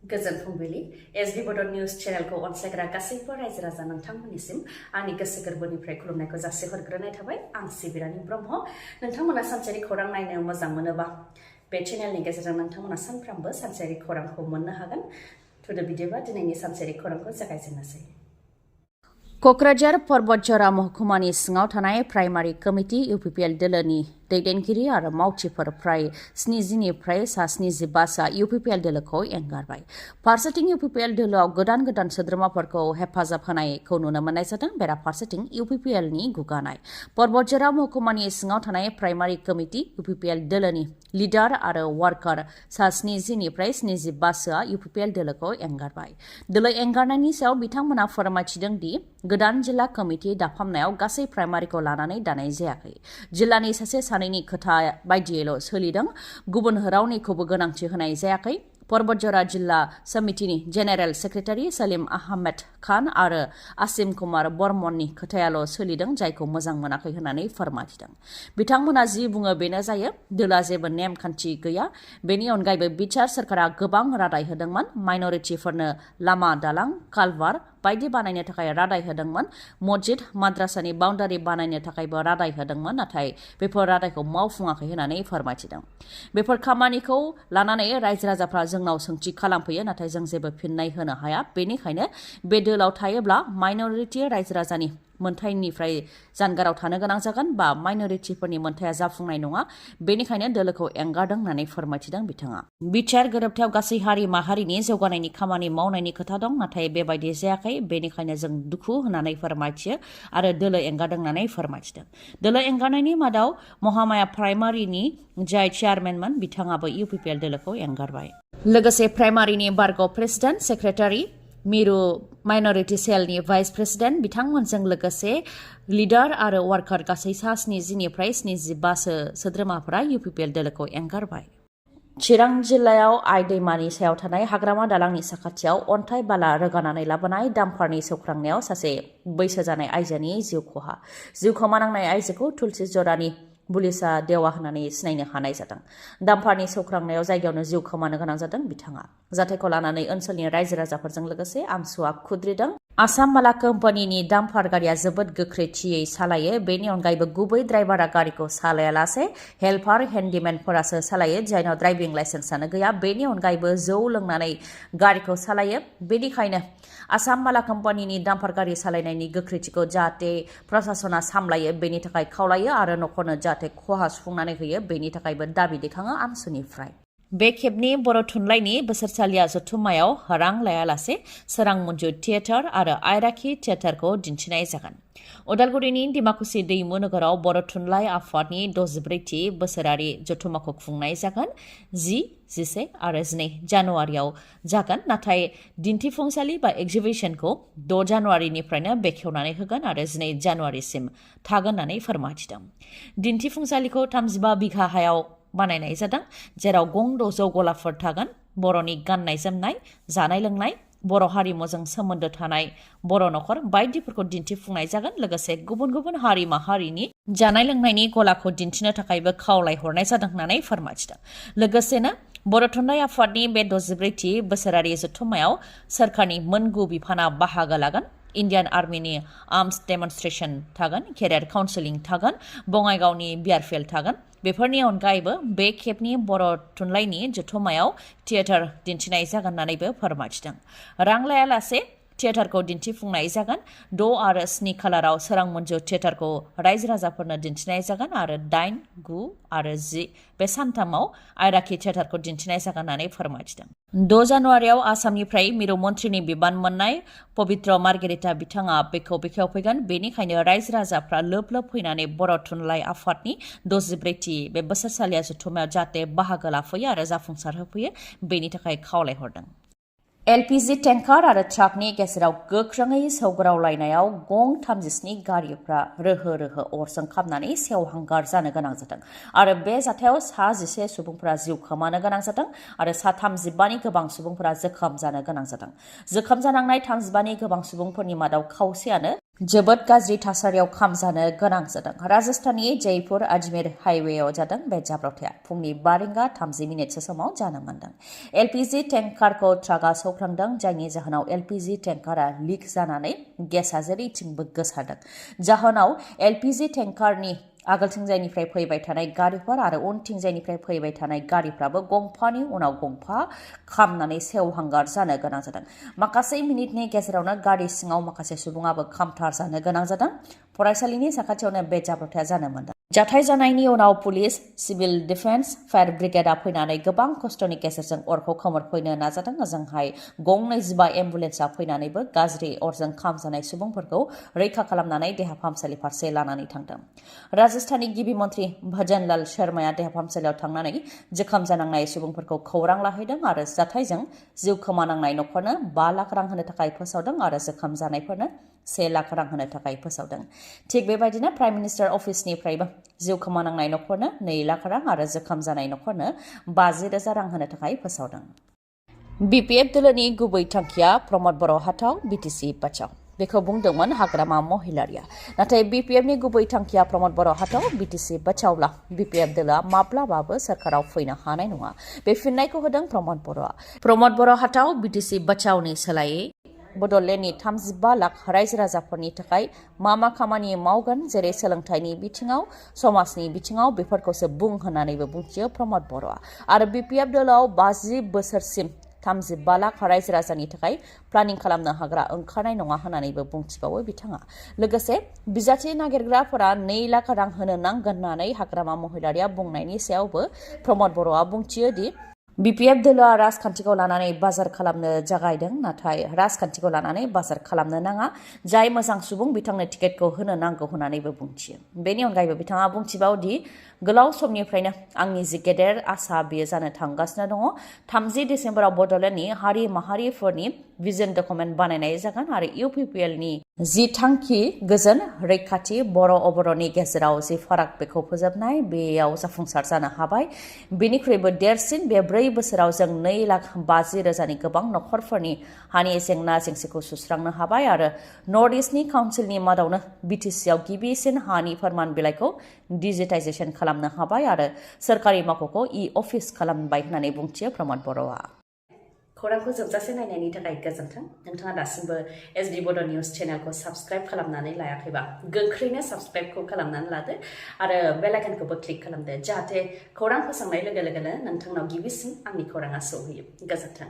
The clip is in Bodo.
गोजोन फुंबिलि एसबी बड निउज चेनेलखौ अनसायग्रा गासैबो रायजो राजा नोंथांमोननिसिम आंनि गोसो गोरबोनिफ्राय खुलुमनायखौ जासिहरग्रोनाय थाबाय आं सिबि रानी ब्रह्म नोंथांमोना सानसेयारि खौरां नायनो मोजां मोनोबा बे चेनेलनि गेजेरजों नोंथांमोना सानफ्रामबो सानसेयारि खौरांखौ मोननो हागोन थुदो बिदिबा दिनैनि सानसेयारि खौरांखौ जागायजेननोसै क'क्राझार पर्बतजरा महकुमानि सिङाव थानाय प्राइमारि कमिटि UPPL दोलोनि दैदेनगिरि आरो मावथिफोर फ्राय 70 निफ्राय 75 UPPL दोलोखौ एंगारबाय। फारसेथिं UPPL दोलोआव गोदान सोद्रोमाफोरखौ हेफाजाब होनायखौ नुनो मोननाय जादों। बेराफारसेथिं UPPLनि गुगानाय। पर्बतजरा महकुमानि सिङाव थानाय प्राइमारि कमिटि UPPL दोलोनि लिडार आरो वार्कार 70 निफ्राय 75 UPPL दोलोखौ एंगारबाय। दोलो एंगारनायनि सायाव बिथांमोना फोरमायथिदों दि गोदान जिल्ला कमिटि दाफामनायाव गासै प्राइमारिखौ लानानै दानाय जायाखै। जिल्लानि सासे सानैनि खोथा बायदियैल' सोलिदों। गुबुन रावनिखौबो गोनांथि होनाय जायाखै। पर्बतजरा जिल्ला समितिनि जेनेरेल सेक्रेटारि सलीम आहमेद खान आरो आसिम कुमार बर्मननि खोथायाल' सोलिदों जायखौ मोजां मोनाखै होननानै फोरमायथिदों। बिथांमोना जि बुङो बेनो जायो। दोलोआ जेबो नेमखान्थि गैया। बेनि अनगायैबो बिटिआर सोरखारा गोबां रादाय होदोंमोन। माइनरिटिफोरनो लामा दालां कालभार बायदि बानायनो थाखाय रादाय होदोंमोन। मस्जिद माद्रासानि बाउन्डारि बानायनो थाखायबो रादाय होदोंमोन नाथाय बेफोर रादायखौ मावफुङाखै होननानै फोरमायथिदों। बेफोर खामानिखौ लानानै रायजो राजाफ्रा जोंनाव सोंथि खालामफैयो नाथाय जों जेबो फिननाय होनो हाया। बेनिखायनो बे दोलाव थायोब्ला माइनरिटि रायजो राजानि मोनथायनिफ्राय जानगाराव थानो गोनां जागोन बा माइनरिटिफोरनि मोनथाया जाफुंनाय नङा। बेनिखायनो दोलोखौ एंगारदों होननानै फोरमायथिदों बिथाङा। बिटिआर गोरोबथायाव गासै हारि माहारिनि जौगानायनि खामानि मावनायनि खोथा दं नाथाय बेबायदि जायाखै। बेनिखायनो जों दुखु होननानै फोरमायथियो आरो दोलो एंगारदों होननानै फोरमायथिदों। दोलो एंगारनायनि मादाव महामाया प्राइमारिनि जाय चेयारमेनमोन बिथाङाबो UPPL दोलोखौ एंगारबाय। लोगोसे प्राइमारिनि बारग' प्रेसिडेन्ट सेक्रेटारि मिरु माइनरिटि सेलनि भाइस प्रेसिडेन्ट बिथांमोनजों लोगोसे लिडार आरो वार्कार गासै 70 निफ्राय 75 सोद्रोमाफोरा UPPL दोलोखौ एंगारबाय। चिरां जिल्लायाव आइ दैमानि सायाव थानाय हाग्रामा दालांनि साखाथियाव अन्थाइ बाला रोगानानै लाबोनाय दाम्पारनि सौख्रांनायाव सासे बैसो जानाय आइजोनि जिउ खहा। जिउ खोमानांनाय आइजोखौ तुलसि जरानि बुलिसा देवा होननानै सिनायनो हानाय जादों। दाम्पारनि सौख्रांनायाव जायगायावनो जिउ खोमानो गोनां जादों बिथाङा। जाथायखौ लानानै ओनसोलनि रायजो राजाफोरजों लोगोसे आमसुआ खुद्रिदों। आसाम माला कम्पानिनि दाम्पार गारिया जोबोद गोख्रैथियै सालायो। बेनि अनगायैबो गुबै ड्राइभारा गारिखौ सालायालासे हेल्पार हेन्डिमेनफोरासो सालायो जायनाव ड्राइभिं लाइसेन्सआनो गैया। बेनि अनगायैबो जौ लोंनानै गारिखौ सालायो। बेनिखायनो आसाम माला कम्पानिनि दाम्पार गारि सालायनायनि गोख्रैथिखौ जाहाथे प्रशासना सामलायो बेनि थाखाय खावलायो आरो न'खरनो जाहाथे खहा सुफुंनानै होयो बेनि थाखायबो दाबि दैखाङो आमसुनिफ्राय। बे खेबनि बर' थुनलाइनि बोसोरसालिया जथुम्मायाव रां लायालासे सोरां मन्जु थियेटार आरो आयराखि थियेटारखौ दिन्थिनाय जागोन। उदालगुरिनि डिमाकुसि दैमु नोगोराव बर' थुनलाइ आफादनि 64थि बोसोरारि जथुम्माखौ खुंनाय जागोन। 10, 11 आरो 12 जानुवारियाव जागोन नाथाय दिन्थिफुंसालि बा एक्जिबिसनखौ 6 जानुवारिनिफ्रायनो बेखेवनानै होगोन आरो 12 जानुवारिसिम थागोन होननानै फोरमायथिदों। दिन्थिफुंसालिखौ 35 बिघा हायाव बानायनाय जादों जेराव गं 6 जौ गलाफोर थागोन। बर'नि गाननाय जोमनाय जानाय लोंनाय बर' हारिमुजों सोमोन्दो थानाय बर' न'खर बायदिफोरखौ दिन्थिफुंनाय जागोन। लोगोसे गुबुन जानाय माहारिनि जानाय लोंनायनि गलाखौ दिन्थिनो थाखायबो खावलायहरनाय जादों होननानै फोरमायथिदों। लोगोसेनो बर' थुनलाइ आफादनि बे 64थि बोसोरारि जथुम्मायाव सोरखारनि मोन 9 बिफाना बाहागो लागोन। इन्डियान आर्मिनि आर्मस डेमनस्ट्रेशन थागोन, केरियार काउन्सिलिं थागोन, बङाइगावनि बियारफिल्ड थागोन। बेफोरनि अनगायैबो बे खेबनि बर' थुनलाइनि जथुम्मायाव थियेटार दिन्थिनाय जागोन होननानैबो फोरमायथिदों। रां लायालासे थियेटारखौ दिन्थिफुंनाय जागोन। 6 आरो 7 खालाराव सोरां मन्जु थियेटारखौ रायजो राजाफोरनो दिन्थिनाय जागोन आरो 8, 9 आरो 10 बे सानथामाव आयराखि थियेटारखौ दिन्थिनाय जागोन होननानै फोरमायथिदों। 6 जानुवारियाव आसामनिफ्राय मिरु मन्थ्रिनि बिबान मोननाय पबित्र मार्गेरिटा बिथाङा बेखौ बेखेवफैगोन। बेनिखायनो रायजो राजाफ्रा लोब फैनानै बर' थुनलाइ आफादनि 64थि बे बोसोरसालिया जथुम्मायाव जाहाथे बाहागो लाफैयो आरो जाफुंसार होफैयो बेनि थाखाय खावलायहरदों। LPG टेंकार आरो ट्राकनि गेजेराव गोख्रोङै सौग्रावलायनायाव गं 37 गारिफ्रा रोहो अरजों खामनानै सेवहांगार जानो गोनां जादों आरो बे जाथायाव 11 सुबुंफोरा जिउ खोमानो गोनां जादों आरो 35नि गोबां सुबुंफोरा जोखोम जानो गोनां जादों। जोखोम जानांनाय 35नि गोबां सुबुंफोरनि मादाव खावसेयानो जोबोद गाज्रि थासारियाव खामजानो गोनां जादों। राजस्थाननि जयपुर अजमेर हाइवेआव जादों बे जाब्रबथाया फुंनि 5:30 समाव जानो मोनदों। एलपीजी टेंकारखौ ट्राकआ सौख्रांदों, जायनि जाहोनाव एलपीजी टेंकारा लिक जानानै गेसआ जेरैथिंबो गोसारदों। जाहोनाव एलपीजी टेंकारनि आगोलथिंजायनिफ्राय फैबाय थानाय गारिफोर आरो उनथिंजायनिफ्राय फैबाय थानाय गारिफ्राबो गंफानि उनाव गंफा खामनानै सेवहांगार जानो गोनां जादों। माखासे मिनिटनि गेजेरावनो गारि सिङाव माखासे सुबुङाबो खामथार जानो गोनां जादों। फरायसालिनि साखाथियावनो बे जाब्रबथाया जानो मोनदों। जाथाय जानायनि उनाव पुलिस, सिभिल डिफेन्स, फायर ब्रिगेडआ फैनानै गोबां खस्थ'नि गेजेरजों अरखौ खोमोरफैनो नाजादों। ओजोंहाय गं 25 एम्बुलेन्सआ फैनानैबो गाज्रि अरजों खामजानाय सुबुंफोरखौ रैखा खालामनानै देहा फाहामसालि फारसे लानानै थांदों। राजस्थाननि गिबि मन्त्रि भजनलाल शर्माया देहा फाहामसालियाव थांनानै जोखोम जानांनाय सुबुंफोरखौ खौरां लाहैदों आरो जाथायजों जिउ खोमानांनाय नखरनो 5 लाख रां होनो थाखाय फोसावदों आरो जोखोम जानायफोरनो 1 लाख रां होनो थाखाय फोसावदों। थिग बेबायदिनो प्राइम मिनिस्टार अफिसनिफ्रायबो जिउ खोमानांनाय नखरनो 2 लाख रां आरो जोखोम जानाय नखरनो 50,000 रां होनो थाखाय फोसावदों। बीपीएफ दोलोनि गुबै थांखिया प्रमद बर' हाथाव बीटीसी बाचाव बेखौ बुंदोंमोन हाग्रामा महिलारिया। नाथाय बीपीएफनि गुबै थांखिया प्रमद बर' हाथाव बीटीसी बाचावब्ला बीपीएफ दोलोआ माब्लाबाबो सोरखाराव फैनो हानाय नङा। बे फिननायखौ होदों प्रमद बर'आ। प्रमद बर' हाथाव बीटीसी बाचावनि सोलायै बड'लेण्डनि 35 लाख रायजो राजाफोरनि थाखाय मा खामानि मावगोन, जेरै सोलोंथाइनि बिथिङाव, समाजनि बिथिङाव, बेफोरखौसो बुं होननानैबो बुंथियो प्रमद बर'आ। आरो बीपीएफ दोलोआव 50 बोसोरसिम 35 लाख रायजो राजानि थाखाय प्लानिं खालामनो हाग्रा ओंखारनाय नङा होननानैबो बुंथिबावो बिथाङा। लोगोसे बिजाथि नागिरग्राफोरा 2 लाख रां होनो नांगोन होननानै हाग्रामा महिलारिया बुंनायनि सायावबो प्रमद बर'आ बुंथियो दि बीपीएफ दोलोआ राजखान्थिखौ लानानै बाजार खालामनो जागायदों, नाथाय राजखान्थिखौ लानानै बाजार खालामनो नाङा। जाय मोजां सुबुं बिथांनो टिकेटखौ होनो नांगौ होननानैबो बुंथियो। बेनि अनगायैबो बिथाङा बुंथिबावदि गोलाव समनिफ्रायनो आंनि जि गेदेर आसा बेयो जानो थांगासिनो दङ। 30 डिसेम्बराव बड'लेण्डनि हारि माहारिफोरनि भिजन डकुमेन्ट बानायनाय जागोन आरो UPPLनि जि थांखि गोजोन, रैखाथि, बर' अबर'नि गेजेराव जि फाराग बेखौ फोजोबनाय, बेयाव जाफुंसार जानो हाबाय। बेनिख्रुइबो देरसिन बे 4 बोसोराव जों 2,50,000 गोबां नखरफोरनि हानि जेंना जेंसिखौ सुस्रांनो हाबाय आरो नर्थ इस्टनि काउन्सिलनि मादावनो बीटीसीआव गिबिसिन हानि फोरमान बिलाइखौ डिजिटाइजेसन खालामनो हाबाय आरो सोरखारि मावख'खौ अफिस खालामबाय होननानै बुंथियो प्रमद बर'आ। खौरांखौ जोबजासे नायनायनि थाखाय गोजोन्थों। नोंथाङा दासिमबो SD बड' निउस चेनेलखौ साबस्क्राइब खालामनानै लायाखैबा गोख्रैनो साबस्क्राइबखौ खालामनानै लादो आरो बेल आइकनखौबो क्लिक खालामदो, जाहाथे खौरां फोसावनाय लोगो लोगोनो नोंथांनाव गिबिसिन आंनि खौराङा सौहैयो। गोजोन्थों।